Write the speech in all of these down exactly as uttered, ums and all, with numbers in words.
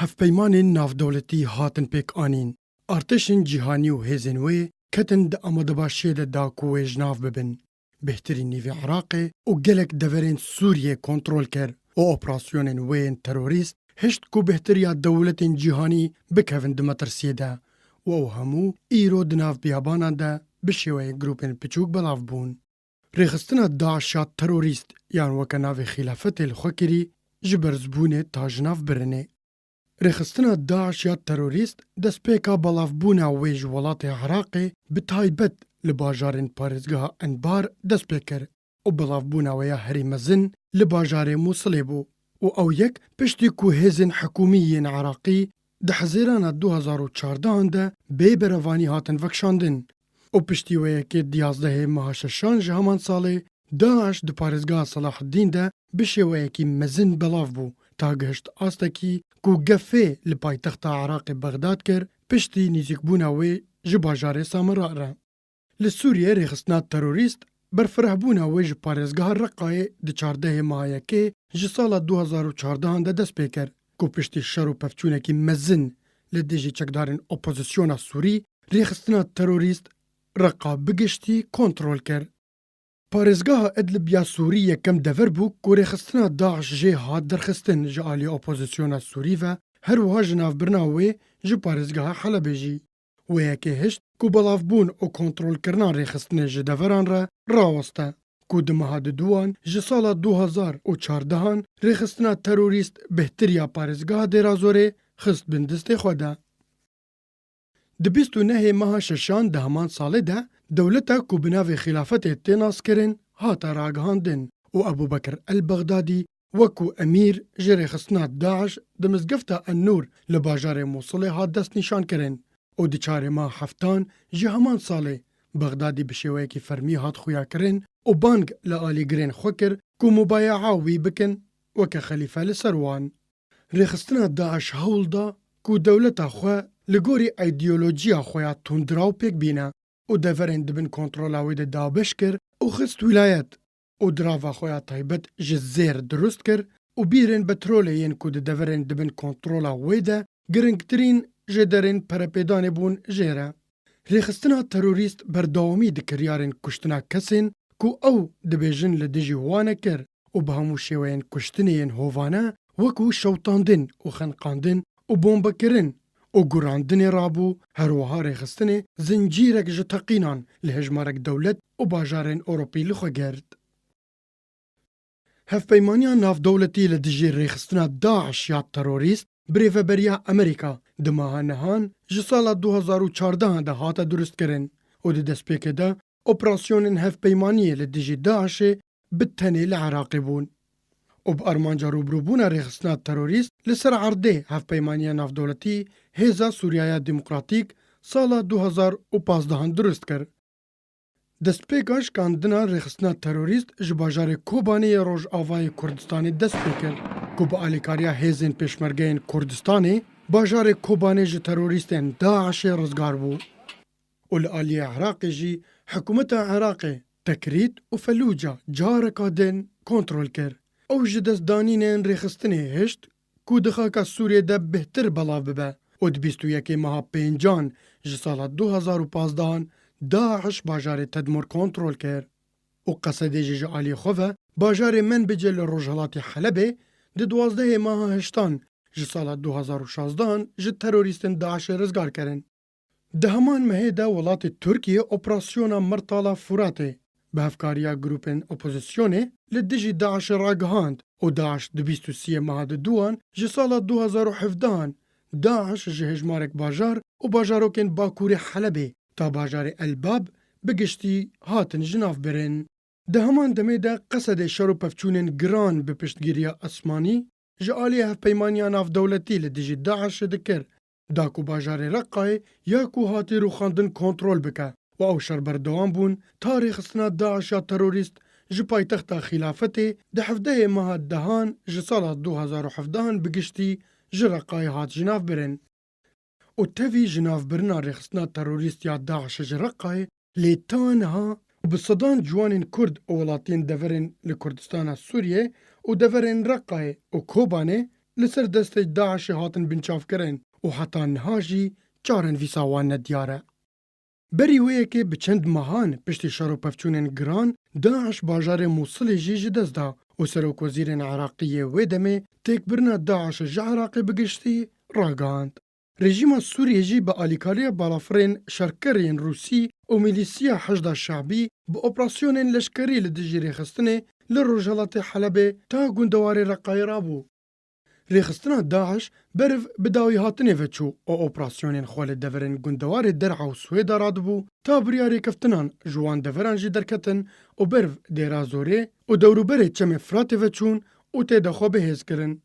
Hevpeymanên navdewletî hatin pêk anîn. Artêşên cîhanî û hêzên wê ketin di amadebaşiyê de da ku wê ji nav bibin. Bêhtirî nîvê Iraqê û gelek deverên Sûriyê kontrol kir û operasyonên wê yên terorîst hişt ku bêhtiriya dewletên cîhanî bikevin di metirsiyê de û ew hemû îro di nav biyabanan de bi şêweyên grûpên piçûk belav bûn. Rêxistina DAIŞ ya terorîst yan weke navê xîlafetê li xwe kirî ji berzbûnê ta ji nav birinê. Rêxistina DAIŞ ya terorîst destpêka belavbûna wê ji welatê Iraqê bi taybet li bajarên parêzgeha Enbar dest pê kir û belavbûna wê ya herî mezin li bajarê Mûsilê bû û ew yek piştî ku hêzên hikûmî yên Iraqî di Hezêrana du hazar û çardehan de bê berevanî hatin vekişandin û piştî wê yekê di yazdehê meha şeşan ji heman salê DAIŞ di parêzgeha Selahaddîn de bi şêweyekî mezin belav bû, ta gihişt astekî ku gefê li paytexta Iraqê Bexdad kir, piştî nîzîkbûna wê ji bajarê Samira re. Li Sûriyê rêxistina terorîst berfirehbûna wê ji parêzgeha Reqayê di çardehê meha yekê ji sala du hazar û çardehan de dest pê kir, ku piştî şer û pevçûnekî mezin li dijî çekdarên opozisyona Sûrî, rêxistina terorîst Reqa bi giştî kontrol kir. Parêzgeha Idlib ya Sûrî yekem dever bû ku rêxistina DAIŞ jê hat derxistin ji alî opozisyona Sûrî ve, her wiha jinavbirina wê ji parêzgeha Helebê jî. Wê yekê hişt ku belavbûn û kontrolkirina rêxistinê ji deveran re raweste, ku di meha diduwan ji sala du hazar û çardehan rêxistina terorîst bêhtiriya parêzgeha Dêrazorê xist bin distê xwe de. Di bîst û nehê meha şeşan di heman salê de dewleta ku bi navê xîlafetê tê naskirin hate ragihandin û Ebû Bekir El Bexdadî wekû emîr ji rêxistina DAIŞ di mizgefta En-Nûr li bajarê Mûsilê hat destnîşankirin û di çarê meha heftan ji heman salê Bexdadî bi şêweyekî fermî hat xuyakirin û bang li alîgirên xwe kir ku mubaye'a wî bikin weke xelîfe li ser wan. Rêxistina DAIŞ hewl da ku dewleta xwe li gorî îdeolojiya xwe ya tundraw pêk bîne û deverên di bin kontrola wê de dabeş kir û xist wîlayet û dirava xwe ya taybet ji zêr dirust kir û bîrên petrolê yên ku di deverên di bin kontrola wê de giringtirîn jêderên perepêdanê bûn jê re. Rêxistina terorîst berdewamî di kiryarên kuştina kesên ku ew dibêjin li dijî wan e kir û bi hemû şêweyên kuştinê yên hovane wekû şewitandin û xeniqandin û bombekirin û gurandinê rabû, her wiha rêxistinê zincîrek ji teqînan li hejmarek dewlet û bajarên Ewropî li xwe girt. Hevpeymaniya navdewletî li dijî rêxistina DAIŞ ya terorîst, birêveberiya Amerîka, di meha nihan ji sala du hazar û çardehan de hate durustkirin û di destpêkê de operasyonên hevpeymaniyê li dijî DAIŞê bi tenê li Iraqê bûn û bi armanca rûbirûbûna rêxistina terorîst li ser erdê Hevpeymaniya Navdewletî Hêza Sûriyaya Demokratîk sala du hazar û pazdehan durust kir. Destpêka şikandina rêxistina terorîst ji bajarê Kobanê yê Rojavayê Kurdistanê dest pê kir, ku bi alîkariya hêzên pêşmergeyên Kurdistanê, bajarê Kobanê ji terorîstên DAIŞê rizgar bû. Û li aliyê Iraqê jî hikûmeta Iraqê Tekrît û Felûca careka din kontrol kir. Ew ji destdanînên rêxistinê hişt ku di xaka Sûriyê de bêhtir belav bibe û di bîst û yekê meha pêncan ji sala du hazar û pazdehan DAIŞ bajarê Tedmûr kontrol kir û Qesedê jî ji aliyê xwe ve bajarê Menbicê li rojhilatê Helebê di duwazdehê meha heştan ji sala du hazar û şazdehan ji terorîstên DAIŞê rizgar kirin. Di heman mehê de welatê Tirkiyê operasyona Mirtala Furatê bi hevkariya grûpên opozisyonê li dijî DAIŞê ragihand û DAIŞ di bîst û siyê meha diduwan ji sala du hazar û hevdehan DAIŞ ji hejmarek bajar û bajarokên bakurê Helebê ta bajarê El Bab bi giştî hatin ji nav birin. Di heman demê de Qesedê şer û pevçûnên giran bi piştgiriya esmanî ji aliyê Hevpeymaniya Navdewletî li dijî DAIŞê dikir, da ku bajarê Reqayê ya ku hatî rûxandin kontrol bike û ew şer berdewam bûn ta rêxistina DAIŞ ya terorîst ji paytexta Xîlafetê di hevdehê meha dehan ji sala du hazar û hevdehan bi giştî ji Reqayê hat ji nav birin. Û tevî ji nav birina rêxistina terorîst ya DAIŞ ji Reqayê, lê ta niha bi sedan ciwanên Kurd û welatiyên deverên li Kurdistana Sûriyê û deverên Reqayê û Kobanê li ser destê DAIŞê hatin binçavkirin û heta niha jî çarenivîsa wan nediyar e. Berî wê yekê bi çend mehan piştî şer û pevçûnên giran, DAIŞ bajarê Mûsilê jî ji dest da û serokwezîrên Iraqî yê wê demê têkbirina DAIŞê ji Iraqê bi giştî ragihand. Rejîma Sûriyê jî bi alîkariya balafirên şerker yên Rûsî û milîsiya Heşda Şabî bi operasyonên leşkerî li dijî rêxistinê li rojhelatê Helebê ta gundewarê Reqayê rabû. Rêxistina DAIŞ beriv bi dawî hatinê ve çû û operasyonên xwe li deverên gundewarê Der'a û Swêda radibû, ta bi riya rêkeftinan ji wan deveran jî derketin û beriv Dêra Zorê û dewrûberê Çemê Firatê ve çûn û tê de xwe bihêz kirin.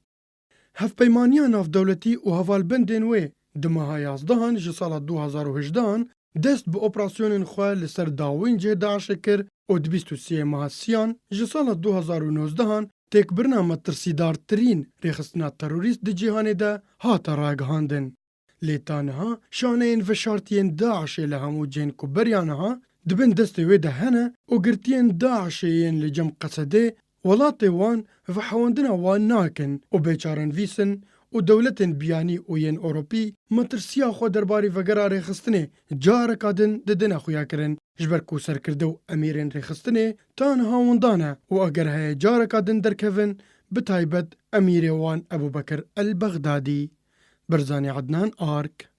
Hevpeymaniya navdewletî û hevalbendên wê di meha yazdehan ji sala du hazar û hejdehan dest bi operasyonên xwe li ser dawîn cihê DAIŞê kir û di bîst û sê meha siyan ji sala du hazar û nozdehan têkbirina metirsîdartirîn rêxistina terorîst di cîhanê de hate ragihandin. Lê ta niha şaneyên veşartiyên DAIŞê li hemû cihên ku beriya niha di bin destê wê de hene û girtiyên DAIŞê yên li cem Qesedê welatê wan vehewandina wan nakin û bêçarenivîs in û dewletên biyanî û yên Ewropî metirsiya xwe derbarî vegera rêxistinê careka din didine xuyakirin, ji ber ku serkirde û emîrên rêxistinê ta niha winda ne û eger heye careka din derkevin, bi taybet emîrê wan Ebûbekir El Bexdadî. Berzanî Ednan, Ark.